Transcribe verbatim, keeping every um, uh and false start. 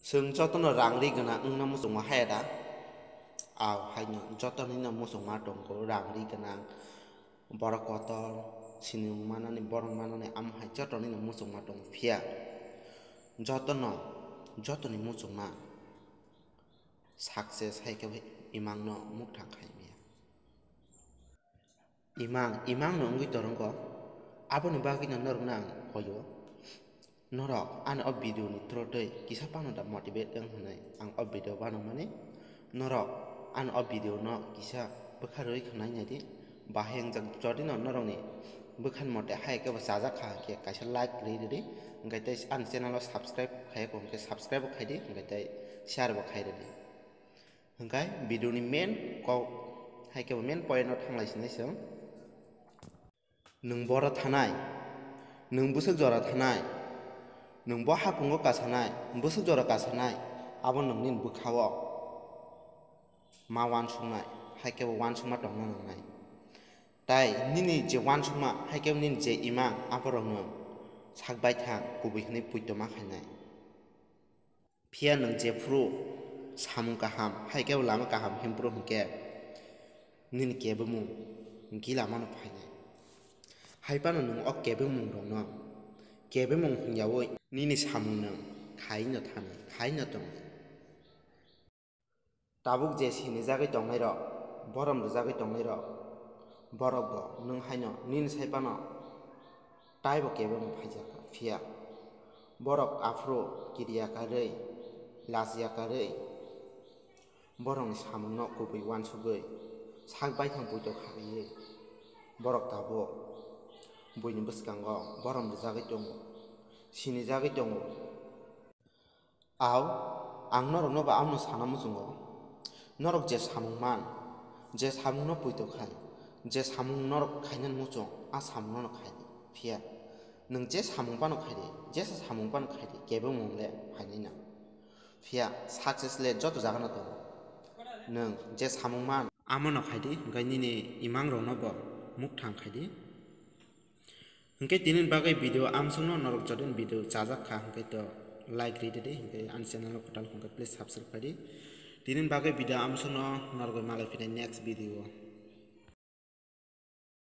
Chwng jotono rang ri gwnang wngna muchungma haya da? Aw, haino jotonino muchungma tongo, rang ri gwnang, borok kotor, sinimung manani, borok manani, amo hai jotonino muchungma tongo. Phiya jotono, jotoni muchungma success hai khe imangno mukthang khai maya. Imang, imangno wngwi torwngo. Aboni bagwino norokno ang hoyo. Norok ani o video ni through twi kisa phano da motivate wng hwnwi ang o video banamani. Norok ani o video no kisa bwkha rwui khwnai naidi. Bahai wngjak jodi no norokni bwkhani mote hai khe bo chajak kha hwnkhe kaisa like rwui rwdi. Hwnkhe tei ani channel o subscribe khaiya kho hwnkhe subscribe bo khaidi. Hwnkhe tei share bo khai rwdi. Hwnkhe video ni main kok hai khe bo main point o thanglai sinai chwng. Nwng boro thanai, nwng bwswk jora thanai, nwng bo hakungo kasanai, bwswk jora kasanai, abo nwng nini bwkhao ma uansuknai, hai khe bo uansukma tongna nangnai. Tai nini je uansukma, hai khe bo nini je imang, aborokno sak baithang kubui hwnwi puitoma khainai. Phiya nwng jephuru samung kaham, hai khe bo lama kaham himphuru hwnkhe nini kebengmung gila mano phainai. Hai phano nwng o kebengmung rokno kebengmung hwnyaui nini samung nwng khaino thanai, khaino tongnai. Tabuk je sinijagwi tongnairok, borom rwjagwi tongnairok, borokbo nwng haino nini sai phano taibo kebengmung phaijak kha. Phiya borok aphuru kiriya karwi, lachya karwi, borokni samungno kubui uansugwi sak baithang puito kha rwui borok tabuk buini bwskango borom rwjagwi tongo, sinijagwi tongo. Aw, ang norokno bo abono sana muchungo. Norok je samung man, je samungno puito khai, je samung norok khainani muchung, a samungno no khai di. Phiya nwng je samung phano khai di, jesa samung phano khai di, kebengmung le phainai na. Phiya success le joto jagano tongo. Nwng je samung man, amo no khai di, hwnkhe nini imang rokno bo mukthang khai di. Hwnkhe tini bagwi video amsukno norok jotoni video chajak kha hwnkhe to like rwi di, hwnkhe ani channel no kwtal hwnkhe please subscribe khai di. Tini bagwi video amsukno norok malai phinai next video o.